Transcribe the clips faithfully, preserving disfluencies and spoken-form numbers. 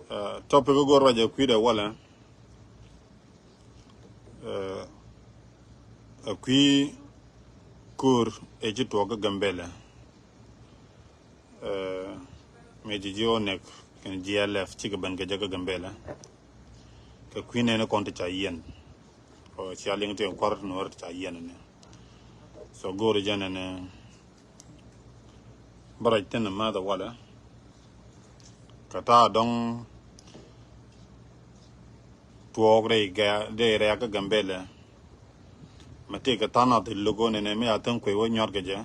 Topic go̱r ruac ɛ kui̱dɛ walɛ. Ɛ kui̱ ko̱r ɛ ci tuɔɔk kä Gambɛlɛ. Mëë ci ji̱ Onɛk kɛn G L F cikɛ ben kɛ jɛ kä Gambɛlɛ. Kɛ kui̱ nɛn kɔn ti ca yiɛn. Cia liŋ ti kuar nuɔr ti ca yiɛn ni. So go̱r jɛ nɛn bä rɛc thin math walɛ. Kɛ ta̱a̱ dɔ̱ŋ tuɔɔk rɛy gɛ rɛy rɛ̈ɛ̈k kä Gambɛlɛ. Mɛ tëëkɛ tha̱a̱ŋ nath i̱ lo̱k ɣöö nɛnɛ mi a Thäŋ Kuëy wä nyuɔ̱t kɛ jɛ.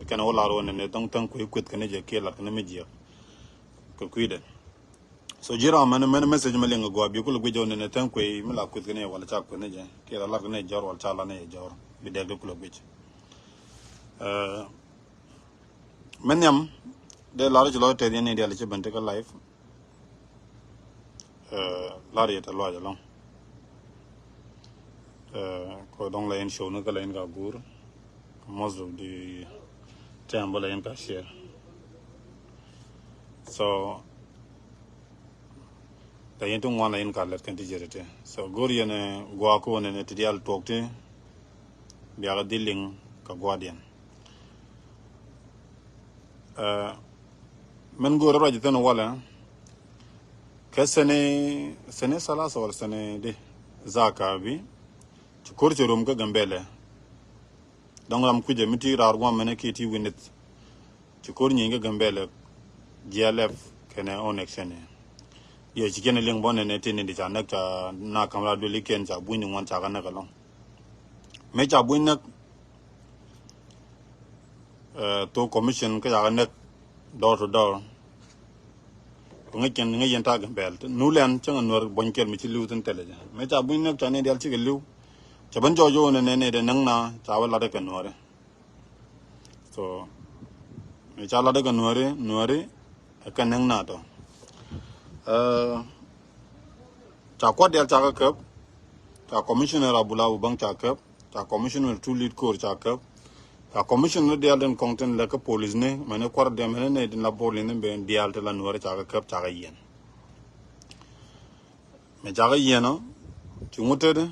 Kɛn wä lar ɣöö nɛnɛ dɔ̱ŋ Thäŋ Kuëy kueth kɛn jɛ kiɛ lat kɛn mi jiɛk. Kɛ kui̱dɛ. So ji̱ ram mɛn mɛn message mɛ liŋ gɔaa bi kulɛ guic ɣöö nɛnɛ Thäŋ Kuëy mi la kueth kɛn jɛ wala ca kueth ni jɛ kiɛ la lat kɛn jɛ jɔr wala ca lat ni jɛ jɔr bi dɛk di kulɛ guic. Mɛ nhiam dee lar ci lɔ tɛth yɛn ni dial ci ben ti kä live. Lar yɛ tɛ luac alɔŋ. Kɔ dɔŋ la yɛn show ni kä la yɛn ka guur. Most of the time bä la yɛn ka share. So la yɛn ti ŋuan la yɛn ka lɛt kɛn ti jɛ ti. So go̱r yɛn guak kɔ nɛnɛ ti dial tuɔk ti. Biak di liŋ ka guardian. Mɛn go̱o̱rä ruac thi̱n walɛ kɛ sɛnɛ sɛnɛ salasa wala sɛnɛ di zaka bi ci ko̱r cɛ rom kä Gambɛlɛ. Dɔŋ ram kui̱cɛ mi ti raar guam mɛnɛ kiɛ ti winith ci ko̱r nyieny kä Gambɛlɛ. G L F kɛnɛ Onɛk cɛnɛ yɛ ci kɛnɛ liŋ bɔ nɛnɛ ti ni di ca näk ca na kam la dueli kɛn ca buny ni ŋuan ca kä näk alɔŋ. Mëë ca buny näk thok commission kä ca kä näk door to door. Ŋäc kɛn ŋäc yɛn ta̱a̱ Gambɛl nu lɛn cäŋ a nuɔr buɔ̱ny kɛl mi ci li̱w thi̱n thilɛ jɛ mëë ca buny näk ca ni dial cikɛ li̱w. Ca ben jɔɔc ɣöö nɛ nɛ nɛ dee näŋ na ca wä lat kɛ nuɔri. So mëë ca lat kɛ nuɔri nuɔri kɛ näŋ na tɔ. Ca kuat dial ca kä käp. Ca commissioner Abula Ubang ca käp. Ca commissioner Tulit Kor ca käp. Ca commissioner dial den kɔŋ tin lɛ kä police ni mɛni kuar dial mɛni ni din la police ni ben dial ti la nuɔri ca kä käp ca kä yiɛn. Mɛ ca kä yiɛn ɔ ci ŋut teti.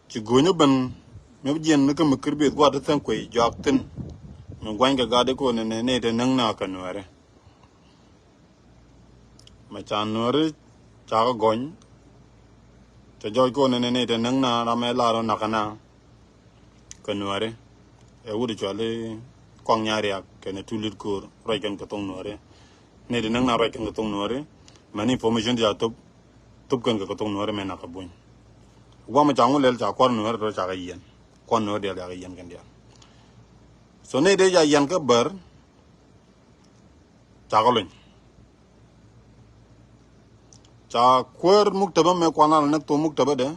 Ci go̱nyä ben mi jiɛn ni kä mi kir bith gua̱t ti Thäŋ Kuëy juak thin. Mi guany kɛ gat di ko̱n ni ni ti näŋ na kä nuɛri. Mɛ ca nuɛri ca kä gɔny. Cɛ jɔc ko̱n ni ni ti näŋ na ram mɛ lar ɔ nakä na. Kä nuɛri ɛ wut cuali kɔŋ nya riak kɛn Tulit Kor ruac kɛn kɛ thoŋ nuɛri. Ni ti näŋ na ruac kɛn kɛ thoŋ nuɛri. Mɛn information ti ca thop thop kɛn kɛ kɛ thoŋ nuɛri mɛ nakä buny. Guam ca ŋu lɛl ca kuar nuɛri rɔ ca kɛ yiɛn. Kuar nuɛri dial ca kɛ yiɛn kɛn dial. So ni dee ca yiɛn kä bär. Ca kä luny. Ca kuäär muktäbä mɛ kuan al näk thok muktäbä dɛ.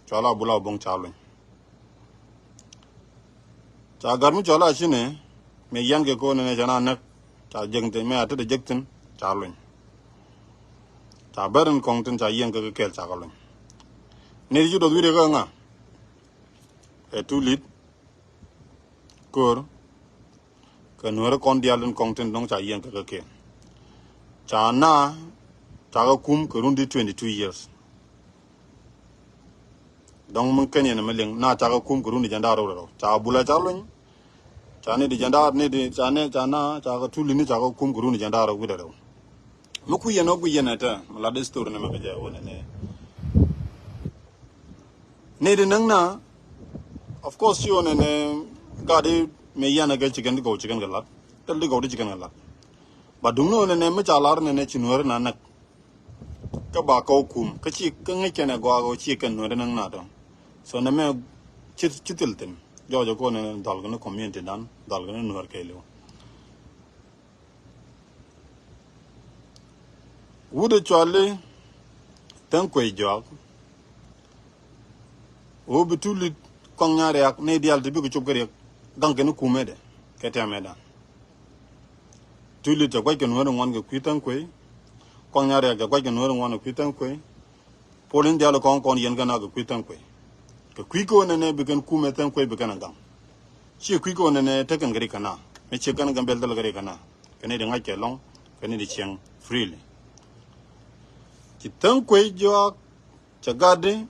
Cual Abula Ubang ca luny. Ca gat mi cual a cinɛ mɛ yian kɛ ko̱n nɛ ca na näk ca jek thi̱n mɛ a tetdɛ jek thi̱n ca luny. Ca bär in kɔŋ thi̱n ca yiɛn kɛ kɛ kɛɛl ca kä luny. Ni ci duɔth wi̱i̱dɛ kä ŋa. Ɛ Tulit Kor. Kɛ nuɛri kɔn dial in kɔŋ tin dɔŋ ca yiɛn kɛ kɛ kɛn. Ca na ca kɛ kum kɛ run di twenty two years. Dɔŋ mi kɛn yɛn mi liŋ na ca kɛ kum kɛ run di jɛn daar rɛw rɛw ca Abula ca luny. Ca ni di jɛn daar ni di ca ni ca na ca kɛ Tulit ni ca kɛ kum kɛ run di jɛn daar rɛw wi̱dɛ rɛw. Mi ku yɛn ɔ ku yɛn ɛ tɛ mi la di story ni mi kɛ jɛ wä ni ni. Ni di näŋ na of course ci ɣän ɛn gat di mi yan ɛ gɛ ci kɛn di gɔw ci kɛn kɛ lat. Thil di gɔw di ci kɛn kɛ lat. Ba duŋ ni ɣän ɛn mi ca lar nɛn ɛ ci nuɛri na näk. Kä ba kɔw kum kä ci kä ŋäc kɛn ɛ gɔaa gɔw ci kɛn nuɛri näŋ na tɔ. So nɛ mɛ ci ci thil thin jɔɔc ɛ ko̱n ɛn dhɔl kɛ ni community dan dhɔl kɛ ni nuɛr kɛɛliw. Wut ɛ cuali Thäŋ Kuëy juak. Ɣöö bi Tulit kɔŋ nya riak ni dial ti bikɛ cop kä riɛk gaŋ kɛn kumɛ dɛ kɛ tɛmɛ dan. Tulit cɛ guac kɛ nuɔ̱ɔ̱ri ŋuan kɛ kui̱ Thäŋ Kuëy. Kɔŋ nya riak cɛ guac kɛ nuɔ̱ɔ̱ri ŋuan kɛ kui̱ Thäŋ Kuëy. Pol in dial kɔŋ kɔn yɛn kɛn a kɛ kui̱ Thäŋ Kuëy. Kɛ kui̱ kɛ ɣöö nɛnɛ bi kɛn kumɛ Thäŋ Kuëy bi kɛn a gaŋ. Ciɛ kui̱ kɛ ɣöö nɛnɛ tekɛn kɛ rik kɛ na mi ciɛ kɛn Gambɛl thil kɛ rik kɛ na. Kɛ ni di ŋa̱c kɛ lɔŋ kɛ ni di cieŋ freely. Ci Thäŋ Kuey jɔak, cɛ gatdi,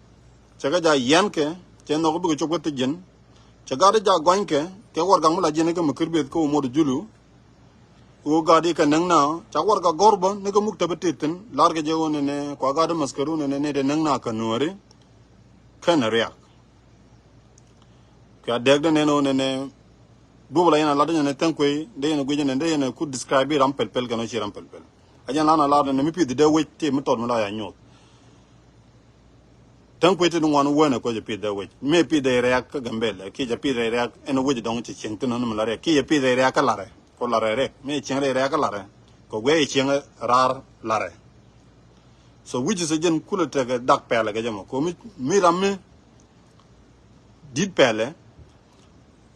cɛ kɛ ja yiɛnkɛ, cɛ nhɔk bikɛ cop kä thi̱ji̱n. Cɛ gatdi ja gɔnykɛ kɛ warɛgak mi la jiɛn kɛ mi kir beth kä wä muɔt julu. Wä gatdi kɛ näŋ na ca warɛgak gɔ̱r bä ni kɛ muk tɛpɛ tit thi̱n, lar kɛ jɛ wä nɛnɛ kua gatdi maskär wä nɛnɛ ni dee näŋ na kɛ nuääri. Kɛn riak. Kua dɛk dee nɛn wä nɛnɛ duɔp la yɛn a lat dee yɛn a Thäŋ Kuey dee yɛn a guic nɛn dee yɛn a ku describe ram pɛl pɛl kɛn wä ci ram pɛl pɛl. A jɛn lan a lar nɛnɛ mi pi̱th dee wec ti mi tɔt mi la ya nyuɔth. Thäŋ Kuey ti ni ŋuan wänɛ kɔ jɛ pi̱th dee wec. Mi pi̱th dee rɛɛk kä Gambɛl kiɛ jɛ pi̱th dee rɛɛk ɛn wec dɔŋ ci cieŋ thin ni mi la rɛɛk kiɛ jɛ pi̱th dee rɛɛk kä larɛ. Kɔ larɛ rɛɛk mi cieŋ dee rɛɛk kä larɛ. Kɔ guɛ cieŋ raar larɛ. So which is a jɛn kulɛ tekɛ dak pɛlɛ kɛ jɛ mɔ kɔ mi, mi ram mi dit pɛlɛ.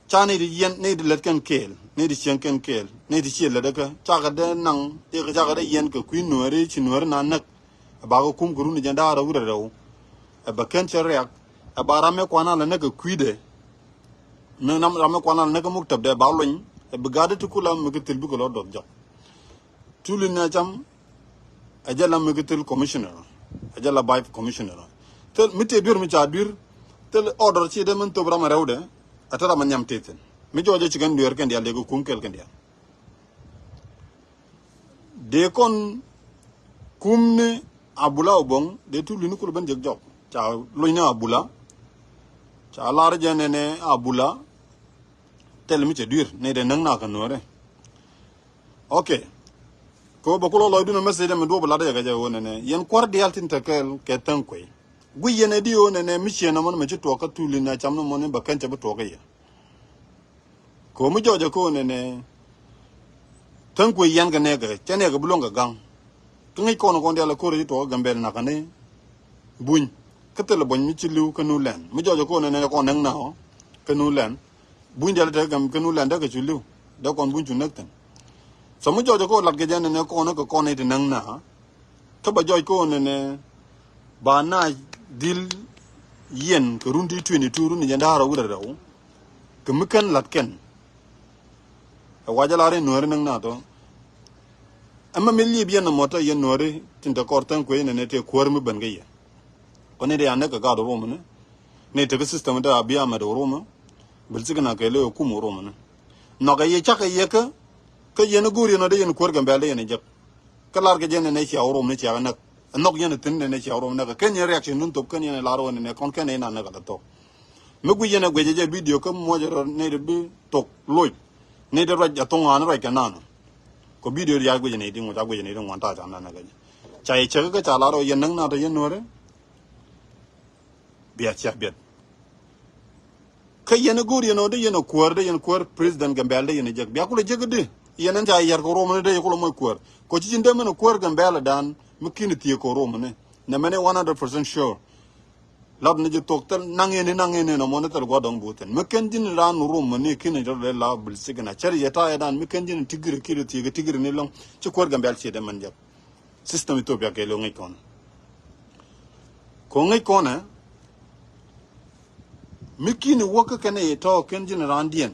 Ca ni di yɛn ni di lät kɛn kɛɛl ni di cieŋ kɛn kɛɛl ni di ciɛ lät kä cakɛ dee naŋ ti cakɛ dee yɛn kɛ kui̱ nuääri ci nuääri na näk. Ɛ ba kɛ kum kɛ run jɛn da̱a̱r ɛ wurɛ rɛw. Ɛ bɛ kɛn cɛ riak ɛ ba ram mɛ kuan a lɛ näk kɛ kui̱dɛ. Mi ram mɛ kuan a lɛ näk kɛ muk tɛpdɛ ba lony ɛ bi gatdɛ ti kula mi kɛ thil bikɛ lɔ dɔth jɔk. Tuli ni a cam. Ɛ jɛ la mi kɛ thil commissioner. Ɛ jɛ la vice commissioner. Thil mi tëë duer mi ca duer. Thil order ci dee min thop ram ɛ rɛwdɛ. Ɛ te ram ɛ nhiam tëë thin mi jɔɔc ɛ ci kɛn duer kɛn dial dee kɛ kum kɛl kɛn dial. Dee kɔn kum ni Abula Obong dee tuli ni kul ben jek jɔk ca lony ni Abula. Ca lar jɛ nɛnɛ Abula. Thil mi cɛ duer ni dee näŋ na kɛ nuääri. Ok. Kɛ wä bɛ kulɔ lɔcdun ɛ message dɛ mi duɔp lat yɛ kɛ jɛ wä nɛnɛ yɛn kua̱r diaal tin te kɛɛl kɛ Thäŋ Kuey. Guic yɛn ɛ di wä nɛnɛ mi ciɛ nɔmɔ ni mɛ ci tuɔɔk kä tuli ni a cam ni mɔ ni bɛ kɛn cɛ bi tuɔɔk kä yɛ. Kɛ wä mi jɔɔcɛ kɛ wä nɛnɛ Thäŋ Kuey yɛn kɛ nɛɛkɛ cɛ nɛɛkɛ bi luäŋ kɛ gaŋ. Kä ŋäc kɔn kɔn diaal ɛ ko̱r ci tuɔɔk kä Gambɛl nakä ni buny. Kä thilɛ buny mi ci li̱w kä nu lɛn mi jɔɔcɛ kɛ wä nɛnɛ kɔn näk na ɔ kä nu lɛn. Buny diaal tekɛ kɛ nu lɛn dee kɛ cu li̱w dee kɔn buny cu näk thi̱n. So mi jɔɔcɛ kɛ wä lat kɛ jɛ nɛnɛ kɔn kɛ kɔn i̱ ti näk na. Kä ba jɔɔc kɛ wä nɛnɛ ba na dhil yɛn kɛ run ti twenty two run jɛ da̱a̱r a wurɛ rɛw. Kɛ mi kɛn lat kɛn. Ɛ wacɛ lar in nuääri näk na tɔ. Ɛmɛ mi liip yɛn nɔmɔ te yɛn nuääri tin te kɔr Thäŋ Kuey nɛnɛ te kuäär mi ben kä yɛ. Kɔn ni de anɛ kɛ gaat Oromo ni. Ni te kä system te Abiy Ahmed Oromo. Bil sikina kɛ le kum Oromo ni. Nɔkɛ yɛ cakɛ yɛ kä. Kä yɛn go̱o̱r yɛn ɔ de yɛn kuäär Gambɛl de yɛn jek. Kä lar kɛ jɛ nɛnɛ cia Oromo ni cia kɛ näk. Ɛ nhɔk yɛn thi̱n nɛnɛ cia Oromo näk kɛn yɛn reaction nun thop kɛn yɛn lar wä nɛnɛ kɔn kɛn yɛn anɛ kɛ la thok. Mi guic yɛn ɛ guic jɛ video kä muɔcɛ rɔ ni de bi thok loc. Ni de ruac a thoŋ an ruac kɛ nan. Kɔ video ya guic ni di ŋuc a guic ni di ŋuan ta ca nan kɛ jɛ. Ca yɛ cɛ kä ca lar wä yɛn näk na tɔ yɛn nuääri. Bia cia biɛt. Kä yɛn a go̱o̱r yɛn ɔ de yɛn a kuäär de yɛn kuäär president Gambɛl de yɛn a jek bia kulɛ jek di. Yɛn ɛn ca yɛr kɛ Oromo ni de yɛ kulɛ moc kuäär kɔ ci cin de mɛn a kuäär Gambɛl dan mi kin thiek kɛ Oromo ni. Nɛ mɛn ɛ one hundred percent sure. Lat ni ji̱ thok thil naŋ yɛn ni naŋ yɛn ni nɔmɔ ni thil gua̱dɔŋ bu thin mi ken ji̱n raan Oromo ni kin rɔ le la bil sikina cɛr yɛ ta̱a̱ yɛ dan mi ken ji̱n tigiri kiri thiek tigiri ni lɔŋ. Ci kuäär Gambɛl ci de mɛn jek. System Ethiopia kɛ lo ŋic kɔn. Kɔ ŋic kɔnɛ mi kini wäk kä kɛn i̱ tɔ̱ kɛn ji̱n raandiɛn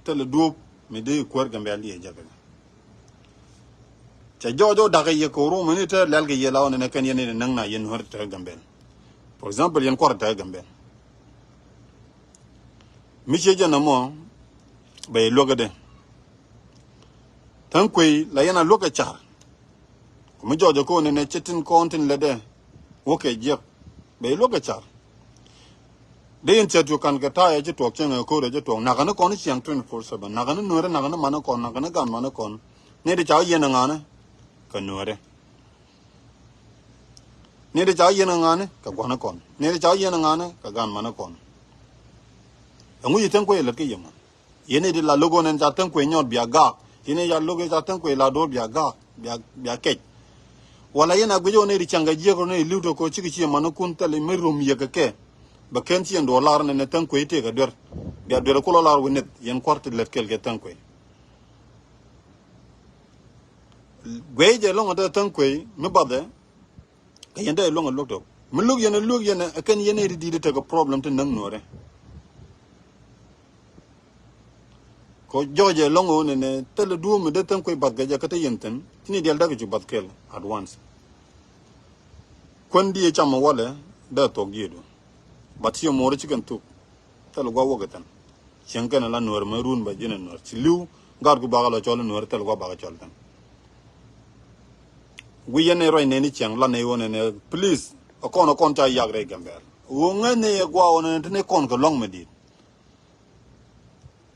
thilɛ duɔ̱ɔ̱p mi dee kuäär Gambɛl diɛ jɛ kɛ. Cɛ jɔɔc ɔ dakä yɛ kɛ Oromo ni te lɛl kɛ yɛ la ɔ nɛnɛ kɛn yɛn ni näŋ na yɛn nuäär te Gambɛl. For example yɛn kuar te Gambɛl. Mi ciɛ jɛ nɔmɔ bɛ yɛ luäk kä dee. Tha̱a̱ŋ kuey la yɛn a luäk kɛ car. Kɔ mi jɔɔcɛ kɔn nɛnɛ cɛ tin kɔn tin lɛ dɛ. Wä kɛ jiɛk bɛ luäk kɛ car. Dee yɛn cɛ tuɔk kan kɛ ta̱a̱ yɛ ci tuɔk cɛ ŋɛ ko̱r yɛ ci tuɔk nakä ni kɔn ciɛŋ twenty four seven nakä ni nuɛrɛ nakä ni manä kɔn nakä ni gan manä kɔn. Ni di ca yɛn ŋanɛ kɛ nuɛrɛ. Ni di ca yɛn ŋanɛ kɛ guanä kɔn ni di ca yɛn ŋanɛ kɛ gan manä kɔn. Ɛŋu yi tha̱a̱ŋ kuey lät kä yɛ mɔ. Yɛn i̱ di la lo̱k ɣän ɛn ca tha̱a̱ŋ kuey nyɔɔt bia gaak. Yɛn i̱ ca lo̱k ɣän ca tha̱a̱ŋ kuey la do̱r bia gaak bia kɛc. Wala yɛn a guic ɣän i̱ di ca̱ŋ kɛ jiäk ɣän i̱ li̱w tɔ̱ ko̱ cikɛ ciɛ manäkun thil i̱ mi rom yɛ kɛ kɛ. Bɛ kɛn ci yɛn duɔ̱ɔ̱r lar nɛn ɛ tha̱a̱ŋ kuey tëëk ɛ duer. Bia duer ɛ kulɔ lar wi̱n nith yɛn kua̱r ti lät kɛl kɛ tha̱a̱ŋ kuey. Guey jɛ lɔ̱ŋ ɛ tha̱a̱ŋ kuey mi bathɛ. Kɛ yɛn dee luäŋ ɛ luäk tɔk mi luäk yɛn ɛ luäk yɛn ɛ kɛn yɛn ɛ di di̱t ɛ tekɛ problem ti näk nuɔ̱ɔ̱rɛ. Kɔ jɔɔcɛ lɔ̱ŋ ɣöö nɛnɛ thilɛ duɔ̱ɔ̱m mi dee tha̱a̱ŋ kuec bath kɛ jɛ kä te yɛn thi̱n ci ni diaal däk cu bath kɛl at once. Kuän diɛ cam walɛ dee thuɔk jiɛdu. But ci muɔri ci kɛn thuk. Thil gua̱ wäk ithin. Cieŋ kɛn la nuɔr mɛ run ba ji̱n a nuɔr. Ci li̱w gat ku bakɛ lɔ cɔl nuɔr thil gua̱ bakɛ cɔl thin. Wi̱i̱ yɛn ni ruac nɛni cieŋ la nɛy wä nɛnɛ, please. A kɔn a kɔn ca yak rɛy Gambɛl. Wä ŋäc ni yɛ gua̱ wä nɛnɛ ti ni kɔn kɛ lɔŋ mi di̱i̱t.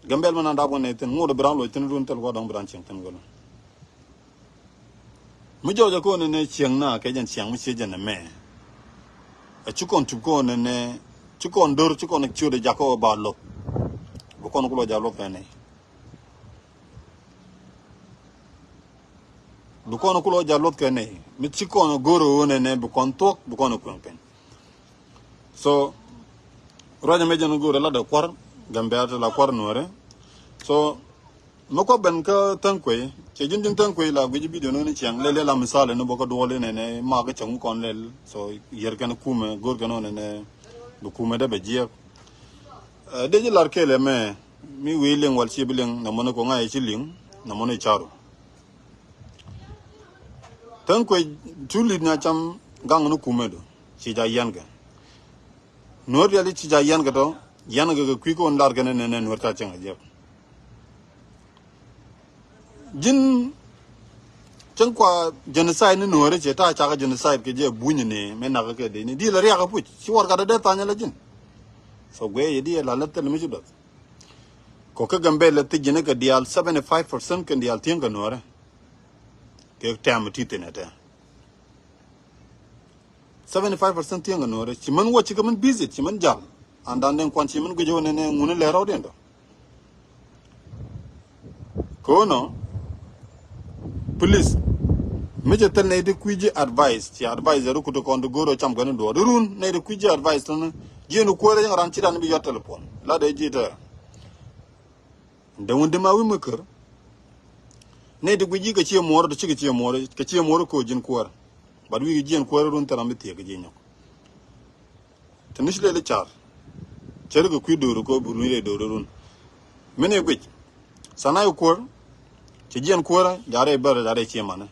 Gambɛl mi na dap kɛ nɛy thin ŋot a bi ran loc thin run thil gua̱ dɔŋ bi ran cieŋ thin gɔlä. Mi jɔɔc a kɔn nɛnɛ cieŋ na kɛ jɛn cieŋ mi cie jɛn ɛmɛ. A ci kɔn tup kɔn nɛnɛ ci kɔn dor ci kɔn ciöt a jak kɛ ba luɔth. Bi kɔn ku lɔ jak luɔth kɛ nɛy. Bi kɔn ku lɔ jak luɔth kɛ nɛy mi ci kɔn go̱r ɣöö nɛnɛ bi kɔn thuɔ̱k bi kɔn kueŋ piny. So ruac ɛmɛ jɛn go̱o̱rɛ lat ɛ kua̱r Gambɛl ti la kua̱r nuɔ̱ɔ̱rɛ. So mi kua̱ ben kä Thäŋ Kuey cɛ ji̱n ji̱n Thäŋ Kuey la guic bidio ni ni ciɛŋ lɛl lɛl a misali ni bä kä duɔl inɛnɛ mak kä cäŋ kɔn lɛl. So yier kɛn kumɛ go̱o̱r kɛn ɔ nɛnɛ bi kumɛ dee bɛ jiɛk. Dee ji̱ lar kɛɛl ɛmɛ mi wi̱i̱ liŋ wal ci bi liŋ nɛ mɔni kɔ ŋa̱c ci liŋ nɛ mɔni caru. Thäŋ Kuey cu li̱t na cam gaŋ ni kumɛ du ci ja yiɛn kɛ. Nuɔ̱ɔ̱r diali ci ca yɛn kɛ tɔ yɛn kɛ kɛ kui̱ kɛ wun lar kɛn nɛ nɛ nuɔ̱ɔ̱r ca cɛŋ a jiɛk. Ji̱n cäŋ kua genocide ni nuɔ̱ɔ̱r cɛ ta cakɛ genocide kɛ jɛ buny ni mɛ nak kɛ dee ni di la riak a puc ci war kat a dee thany la ji̱n. So guɛ yɛ di la la thil mi ci dɔth. Kɔ kɛ Gambɛl la thiec ji̱n kɛ diaal seventy five percent kɛ diaal thieŋ kɛ nuɔ̱ɔ̱rɛ. Kɛ tɛm ti thin ɛ tɛ. Seventy five percent thieŋ kɛ nuɔ̱ɔ̱rɛ ci män wä ci kɛ män visit ci män jal. An dan den kuan ci män guic wä nɛnɛ ŋuni lɛ rɔw den dɔ. Kono please mi cɛ thil nɛy ti kui̱ ji̱ advice ci advice ru kut kɔn ti go̱o̱r ɔ cam kɛn duɔɔr run nɛy ti kui̱ ji̱ advice tini ji̱ ni kuäärä yäŋ ran ci ran bi yɔt telephone la dee ji̱ tɛ. Dee wun dima wi̱i̱ mi kär. Nɛy ti guic ji̱ kɛ cië muɔɔr ti cikɛ cië muɔɔr kɛ cië muɔɔr ko̱o̱c ji̱n kuäär. Bat wi̱i̱ jiɛn kuäär run thil ram bi thiek kɛ ji̱ nyɔk. Te ni ci lɛl i̱ car cär kɛ kui̱ do̱r ko̱ bi runy rɛy do̱r run. Min i̱ guic sana i̱ kuäär. Ci jiɛn kuäärä jarɛ i̱ bär jarɛ i̱ cië manɛ.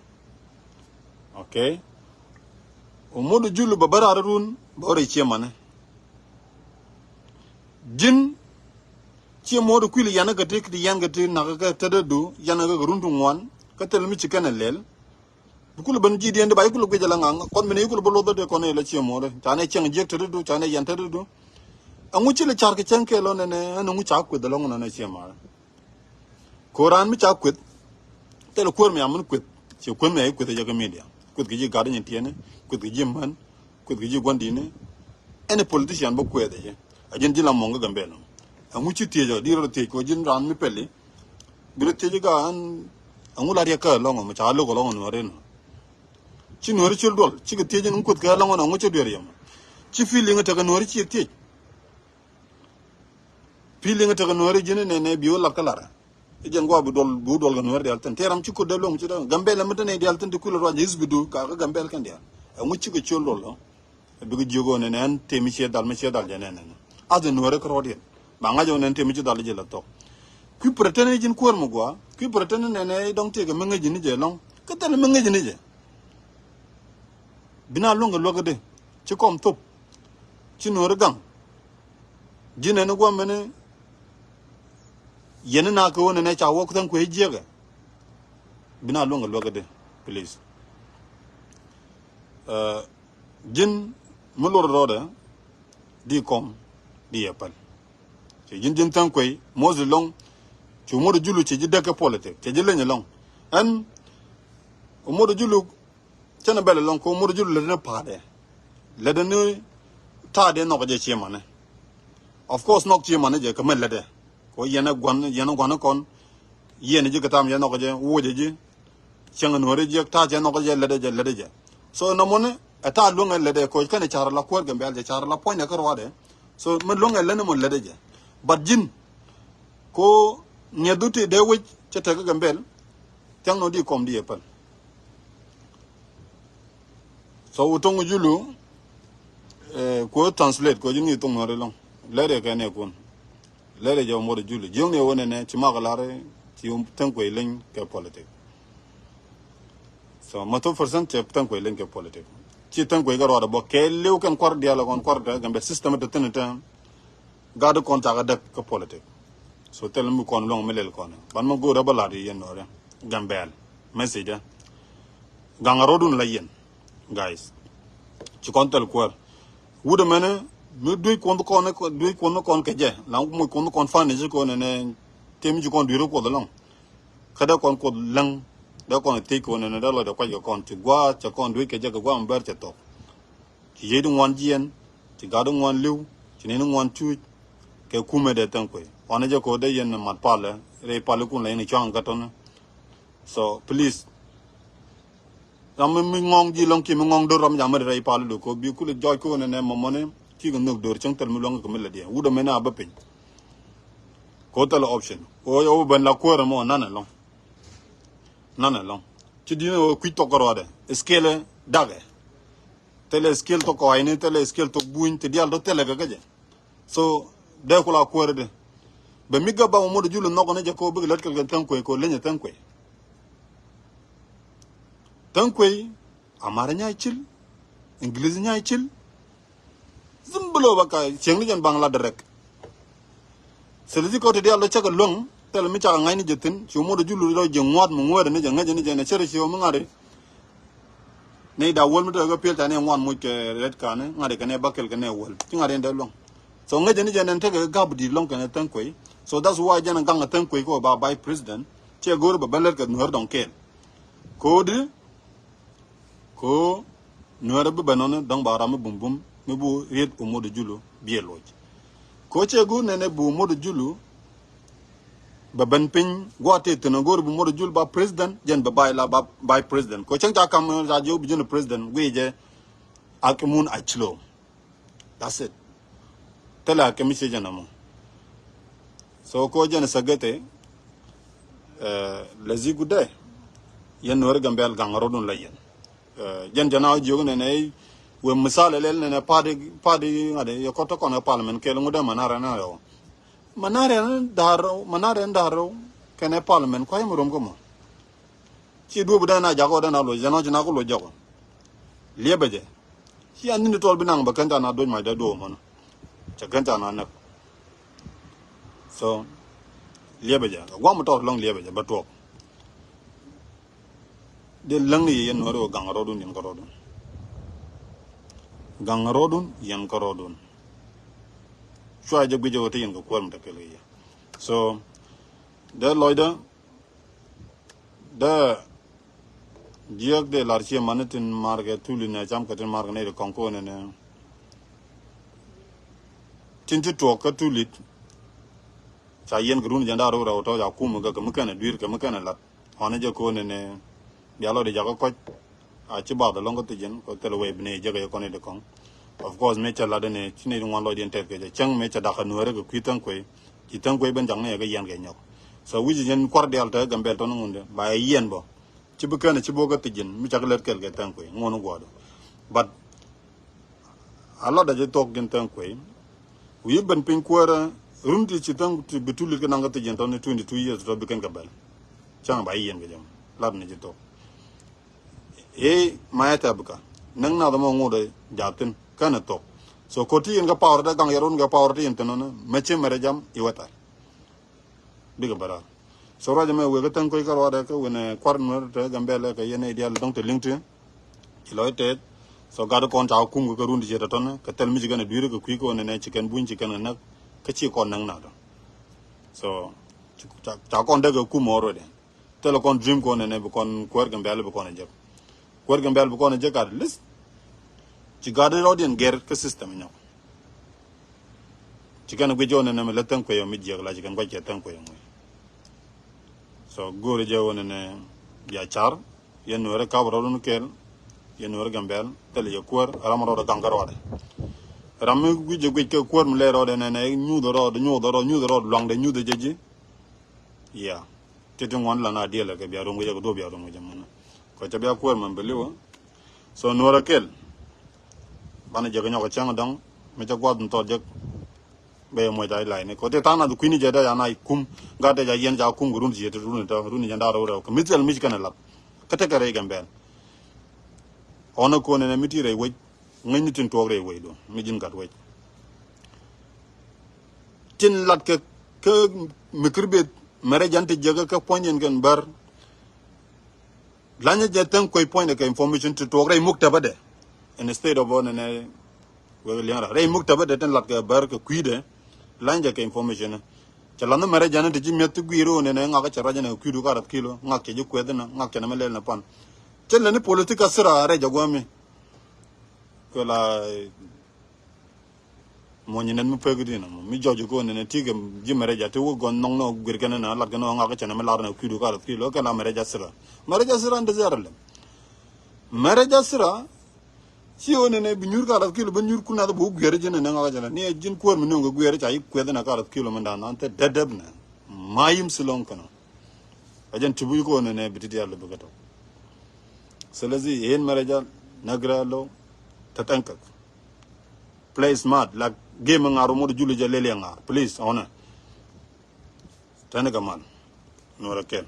Okay. Umut julu bä bär rarä run bä rɛy cië manɛ. Ji̱n Ciɛ muɔ̱ɔ̱t kuil yɛn kä ti ti yɛn kä ti nak kä tädädu yɛn kä run ti ŋuan kä thil mi ci kɛn ɛ lɛl. Bi kul ben ji̱ diɛn di ba i̱ kul guic ala ŋaŋ kɔn min i̱ kul bi luɔth dee kɔn ila ciɛ muɔ̱ɔ̱t ca nɛ cieŋ jiɛk tädädu ca nɛ yɛn tädädu. Ɛŋu ci lɛ car kɛ cäŋ kɛ lɔ nɛnɛ ɛn ɛŋu ca kueth ɛlɔŋ nɛnɛ ciɛ ma̱a̱. Ko̱ raan mi ca kueth thil kuäär mi amin kueth ci kueth mi a i̱ kueth ɛ jɛ kä media kueth kɛ ji̱ gat nyin tiɛni kueth kɛ ji̱ män. Kueth kɛ ji̱ gua̱n di̱t ni. Any politician bä kuɛth ɛ jɛ a ji̱n ji̱ la mɔŋ kä Gambɛl. Ɛŋu ci thiec ɔ di rɔ thiec kɛ ji̱n raan mi pɛli. Bi rɔ thiec kä an ɛŋu la riɛk kä lɔŋ ɔ mi ca lo̱k ɔ lɔŋ ɔ nuɔ̱ɔ̱ri nɔ. Ci nuɔ̱ɔ̱ri cil duɔl cikɛ thiec in kueth kɛ lɔŋ ɔ ɛŋu ci duer yɛ mɔ. Ci feeling tekɛ nuɔ̱ɔ̱ri ci thiec. Feeling tekɛ nuɔ̱ɔ̱ri ji̱n nɛnɛ bi wä lat kä lat. I̱ jɛn gua̱a̱ bi duɔl bi wä duɔl kɛ nuɔ̱ɔ̱ri diaal thin tëë ram ci kut dee luɔ̱ŋ ci dee Gambɛl ɛmɛ tëë nɛy diaal thin ti kul ruac is bi du kakä Gambɛl kɛn diaal. Ɛŋu cikɛ ciöl duɔl lɔ. Bikɛ jiök ɣän ɛn ɛn tëë mi ciɛ dhal mi ciɛ dhal jɛ nɛn ɛn. Ath in nuɔ̱ɔ̱ri kärɔɔdiɛn ba ŋa̱c ɣän ɛn tëë mi ci dhal ji̱ la thɔk. Kui̱ pretend ni ji̱n kuäär mi gua̱a̱ kui̱ pretend ni nɛn ɛ dɔ̱ŋ tëë kɛ mi ŋäc ji̱ ni jɛ lɔ̱ŋ. Kä thil mi ŋäc ji̱ ni jɛ. Bi na luäŋ kɛ luäk kä dee ci kɔm thop. Ci nuɔ̱ɔ̱ri gaŋ. Ji̱n ɛn gua̱mɛni. Yɛn na kɛ wä nɛnɛ ca wä kuthɛn kuɛ jiɛkɛ. Bi na luäŋ kɛ luäk kä dee please. Ji̱n mi lor rɔɔdɛ di kɔm di yɛ päl. Cɛ ji̱n ji̱n thäŋ kuɛy mothi lɔŋ. Cu mothi julu cɛ ji̱ däk kɛ politik cɛ ji̱ leny lɔŋ. Ɛn mothi julu. Cɛn bɛl ɛlɔŋ ko mur jul lät ni pa̱a̱dɛ. Lät ni ta̱a̱dɛ nhɔk jɛ ciɛ manɛ. Of course nhɔk ciɛ manɛ jɛ kɛ mɛ lätdɛ. Ko yɛn ɛ gua̱n yɛn ɛ gua̱n kɔn. Yɛn ji̱ kɛ tam yɛn nhɔk jɛ wuɔcɛ ji̱. Cieŋ nuɔ̱ɔ̱ri jiɛ ta̱a̱ cɛ nhɔk jɛ lätdɛ jɛ lätdɛ jɛ. So nɔmɔni ɛ ta̱a̱ luäŋ ɛ lätdɛ ko kɛn ɛ ca̱r la kuäär Gambɛl jɛ ca̱r la puɔ̱nydɛ kä ruaadɛ. So mi luäŋ ɛ lät ni mɔ lätdɛ jɛ. But ji̱n ko ŋiɛthu ti dee wec cɛ tek kä Gambɛl. Thiaŋ nɔ di kɔm di ɛ päl. So wä thoŋ julu. Kuɔ translate kuɔ ji̱n ŋi̱i̱c thoŋ nuɔ̱ɔ̱ri lɔ̱ŋ. Lɛr yɛ kɛn yɛ kun. Lɛr yɛ jɛ wä muɔt julu jiöŋ ni wä nɛnɛ ci mak lar. Ci thäŋ kuɛ leny kɛ politik. So ma thop percent cɛ thäŋ kuɛ leny kɛ politik. Ci Thäŋ Kuec kɛ ruaadɛ bä kɛ liw kɛn kuar diaal kɔn kuar tɛ Gambɛl system tɛ thin tɛ. Gat kɔn cakɛ däk kä politik. So thil mi kɔn luɔŋ mi lɛl kɔn. Ban mi go̱o̱r ɛ bä lat yɛn nɔɔrɛ. Gambɛl. Message ɛ. Gaŋ a rɔdun la yɛn. Guys. Ci kɔn thil kuäär. Wut ɛmɛnɛ mi duec kuɔn kɔn duec kuɔn kɔn kɛ jɛ. La muc kuɔn kɔn fan ni ci kɔn nɛ. Tëë mi ci kɔn duec kuɔth ɛlɔŋ. Kä dee kɔn kuoth läŋ dee kɔn thiec kɛ ɣöö nɛnɛ dee lɔcdɛ kuac kɛ kɔn ci gua̱a̱th cɛ kɔn duec kɛ jɛ kɛ gua̱a̱th mi bɛr cɛ thok. Ci yiëëdi ŋuan jiɛn, ci gatdi ŋuan li̱w, ci nini ŋuan cuuc. Kɛ kumɛ dee Thäŋ Kuec wanɛ jɛ kɛ ɣöö dee yɛn mat palɛ rɛy palikun la yɛn cua̱ŋ kä tɔni. So please, ram mi ŋɔŋ ji̱ lɔŋ kiɛ mi ŋɔŋ do̱r ram jam mi rɛy palidu kɛ ɣöö bi kul jɔc kɛ ɣöö nɛnɛ mɔmɔni. Cikɛ nhök do̱r cäŋ thil mi luäŋ kɛ mi lɛ diɛn wut ɛmɛnɛ a bä piny. Ko thilɛ option. Ko ɣöö ben la kuäärä mɔ nanɛ lɔŋ. Nanɛ lɔŋ. Ci di̱n ɣöö kui̱c thok kärɔɔdɛ. Scale dakɛ. Thilɛ scale thok kɔa̱cni, thilɛ scale thok buny, ti diaal tɔ thilɛ kɛ kä jɛ. So dee ku la kuäärä dee. Bɛ mi gä ba mɔ mot jul nhɔk ni jɛ ko bikɛ lät kɛl kɛ Thäŋ Kuec ko lenyɛ Thäŋ Kuec. Thäŋ Kuec. Amara nyay cil. English nyay cil. Simple ba ka cieŋni jɛn baŋ la direct. Seleji kɔ ti dial dɔ cakɛ luäŋ thil mi cakɛ ŋa̱cni jɛ thi̱n ci mot julu dɔ ji̱ ŋuat mi ŋuɛɛrɛ ni jɛ ŋäcɛ ni jɛ nɛ cɛrɛ ci mi ŋa̱ri. Nɛy da wäl mi tekɛ piɛl ca nɛ ŋuan muc kɛ red card ni ŋa̱ri kɛ nɛ bakɛl kɛ nɛ wäl ci ŋa̱ri ɛn dee luäŋ. So ŋäcɛ ni jɛ nɛn tekɛ gap di̱i̱t luäŋ kɛn ɛ Thäŋ Kuec. So that's why jɛn ɛ gaŋ ɛ Thäŋ Kuec kɛ ɣöö ba vice president. Ciɛ go̱o̱r bɛ bä lät kɛ nuäär dɔŋ kɛɛl. Ko̱o̱di Ko nuɛrɛ bi bɛ nɔni dɔ̱ŋ ba ram mi bumbum mi bu riet umot julu biɛ loc. Ko cɛ gu nɛnɛ bu umot julu bɛ ben piny gua te thin go̱r bu umot julu ba president jɛn bɛ bay la ba bay president. Ko cɛŋ ca kam ca jiw bi jun president gui jɛ ak mun a cilo. That's it. Thilɛ a kɛ mi ciec ɛn ɛmɔ. So ko jɛn sagete lɛ zi gudɛ. Yɛn nuɔri Gambɛl gaŋ rɔdun la yɛn. Jɛn jɛn a jiök nɛnɛ wee misal ɛlɛl nɛnɛ party party ŋa̱t yɛ kɔt tɔ kɔn ɛ parliament kɛl ŋut ɛmɛ na rɛn a rɛw. Mɛ na rɛn da̱r rɛw mɛ na rɛn da̱r rɛw kɛn ɛ parliament kuay mi rom kä mɔ. Ci duɔ̱p dɛn a jakɔ dɛn a loc jɛn ɔ ci na ku loc jakɔ. Liɛpɛ jɛ. Ci an ni̱n tɔl bi naŋ bɛ kɛn ca na doc mac dee duɔ̱p mɔnɔ. Cɛ kɛn ca na näk. So liɛpɛ jɛ kɛ guam tɔt lɔŋ liɛpɛ jɛ bɛ tuɔk. Dee läŋni yɛ yɛn nuɔri wä gaŋ rɔɔdun yɛn kä rɔɔdun. Gaŋ rɔɔdun yɛn kä rɔɔdun. Cua jɛ guic jɛ wä te yɛn kɛ kuäär mi te kɛl kɛ yɛ. So dee lɔcdä. Dee jiäk dee lar ciɛ mani tin markɛ tuli nɛ cam kɛ tin markɛ nɛ ri kɔŋ ko nɛ nɛ. Tin ti tuɔk kä tulit. Ca yɛn kɛ run jɛn da̱r rɛw rɛw tɔ ca kum kɛ kɛ mi kɛnɛ dui̱r kɛ mi kɛnɛ lat. Ɣɔn jɛ ko nɛ nɛ bia lɔ di jakä kɔc. A ci bath alɔŋ kä thi̱c jɛn kɔ thil wee bi nɛ jek kɛ kɔn i̱ di kɔŋ. Of course mëë cɛ lat inɛ ci nɛ di ŋuan lɔcdiɛn tɛth kɛ jɛ cäŋ mëë cɛ dakä nueerä kɛ kui̱ Thäŋ Kuec. Ci Thäŋ Kuec ben jaŋ nɛ kɛ yɛn kɛ nyɔk. So wi̱c jɛn kuar diaal te Gambɛl tɔn ŋundɛ ba yɛ yɛn bɔ. Ci bi kɛn ci bok kä thi̱c jɛn mi cak lɛt kɛl kɛ Thäŋ Kuec ŋuɔn guɔdu. But a lat a jɛ thok jɛn Thäŋ Kuec. Wi̱i̱ ben piny kuäärä run ti ci Thäŋ ti bi tulit kɛ naŋ kä thi̱c jɛn tɔn ni twenty two years tɔ bi kɛn kɛ bɛl. Cäŋ ba yɛ yɛn kɛ jɛ mɔ lat ni jɛ thok. I̱ mayɛ tɛp kä näk nath mɔ ŋut ɛ ja̱thin känɛ thok. So ko̱ ti yɛn kä power dee gaŋ yɛ run kɛ power ti yɛn thin nɔnɔ mɛ ci mɛrɛ jam i̱ wä thar. Bikɛ bä raar. So ruacɛ mɛ wek kä Thäŋ Kuec kä ruadɛ kä wen ɛ kuar nuɛr te Gambɛl kɛ yɛn i̱ dial dɔ̱ŋ te liŋ ti. Ci lɔc tɛth. So gat kɔn ca kum kɛ kä run ti ciɛ tɔtɔn kɛ thil mi ci kɛn ɛ dui̱r kɛ kui̱ kɛ wen ɛ nɛ ci kɛn buny ci kɛn kɛ näk kä ci kɔn näk nath. So ca kɔn dee kɛ kum already. Thilɛ kɔn dream kɔn nɛnɛ bi kɔn kuäär Gambɛl bi kɔn a jek. Kuäär Gambɛl bi kɔn a jek at least. Ci gat rɔɔdiɛn gɛr kä system nyɔk. Ci kɛn guic jɛ wä nɛnɛ mi lät Thäŋ Kuec mi jiɛk la ci kɛn guac kɛ Thäŋ Kuec ŋuc. So go̱o̱ri jɛ wä nɛnɛ bia car. Yɛn nuɛrɛ kap rɔɔdun kɛɛl. Yɛn nuɛrɛ Gambɛl thilɛ yɛ kuäär ram rɔɔdɛ gaŋ kä rɔɔdɛ. Ram mi guic jɛ guic kɛ kuäär mi lɛ rɔɔdɛ nɛnɛ nyuuth rɔɔd nyuuth rɔɔd nyuuth rɔɔd luaŋdɛ nyuuth jɛ ji̱. Yeah. Titi ŋuan lan a diɛlɛ kɛ bia rom kɛ jɛ kɛ duɔ bia rom kɛ jɛ mɔnɔ. Kɔ cɛ bia kuɛɛr mɛn bɛ liwä. So nuɔrɛ kɛl. Banɛ jɛ kɛ nyɔk kɛ cäŋ dɔŋ mi cɛ guath ni thɔt jɛ. Bɛ yɛ muɔc a ilay ni kɔ ti tha̱a̱ŋ nath kui̱ni jɛ dee yan a kum. Gat dee ja yɛn ja kum kɛ run jiɛ ti run tɔ run jɛ nda rɛw rɛw kɛ mi thil mi ci kɛn ɛ lap. Kä tekɛ rɛy Gambɛl. Ɣɔn ɛ ko̱n ɛn ɛ mi ti rɛy wec. Ŋäcni tin tuɔɔk rɛy wec do mi ji̱n gat wec. Tin lat kɛ kä mi kir beth mɛrɛ jan ti jek kä puɔ̱ny in kɛn bär. Lanyɛ jɛ thäŋ kuec puɔ̱nydɛ kɛ information ti tuɔɔk rɛy muktabadɛ. Instead of ɣɔn ɛn ɛ wek liɛŋ ra rɛy muktabadɛ tin lat kɛ bär kɛ kui̱dɛ. Lany jɛ kɛ information. Cɛ lath ni mɛrɛ jan ti ji̱ mi̱eth ti gui̱i̱r ɣöö nɛnɛ ŋak cɛ ruac ɛn ɛ kui̱du ka rath kilo ŋak cɛ ji̱ kuɛth ɛn ŋak cɛ nɛmɛ lɛl ni pan. Cɛ lɛ ni politik asira rɛc a guämi. Kɛ la muɔ̱ny nɛn mi pek di na mi jɔc ko nɛnɛ ti kɛ ji̱ mɛrɛ ja ti wä gɔn nɔŋ nɔ guir kɛn na lat kɛn nɔ ŋak cɛ nɛmɛ lar ɛn ɛ kui̱du ka rath kilo kɛ la mɛrɛ ja asira. Mɛrɛ ja asira ndɛ zɛr lɛ. Mɛrɛ ja asira. Ci ɣöö nɛnɛ bi nyuur ka rath kilo bi nyuur kun nath bi wä guiɛr ji̱n nɛnɛ ŋak jɛn ni ɛ ji̱n kuäär mi nöŋ kɛ guiɛr ca yi kuɛth nɛ ka rath kilo mi da̱a̱n an thɛ dɛp dɛp nɛ. Ma yim si lɔŋ kɛn ɔ. Ɛ jɛn ti buc kɛ ɣöö nɛnɛ bi ti diaal bi kɛ tɔk. Sɛlɛsi yen mɛrɛ ja nɛ grɛ lo. Tɛ thank you. Play smart like game ŋa̱r wä mot juli jɛ lel yɛ ŋa̱r please ɔnɛ. Tɛn kɛ mal. Nuɔrɛ kɛl.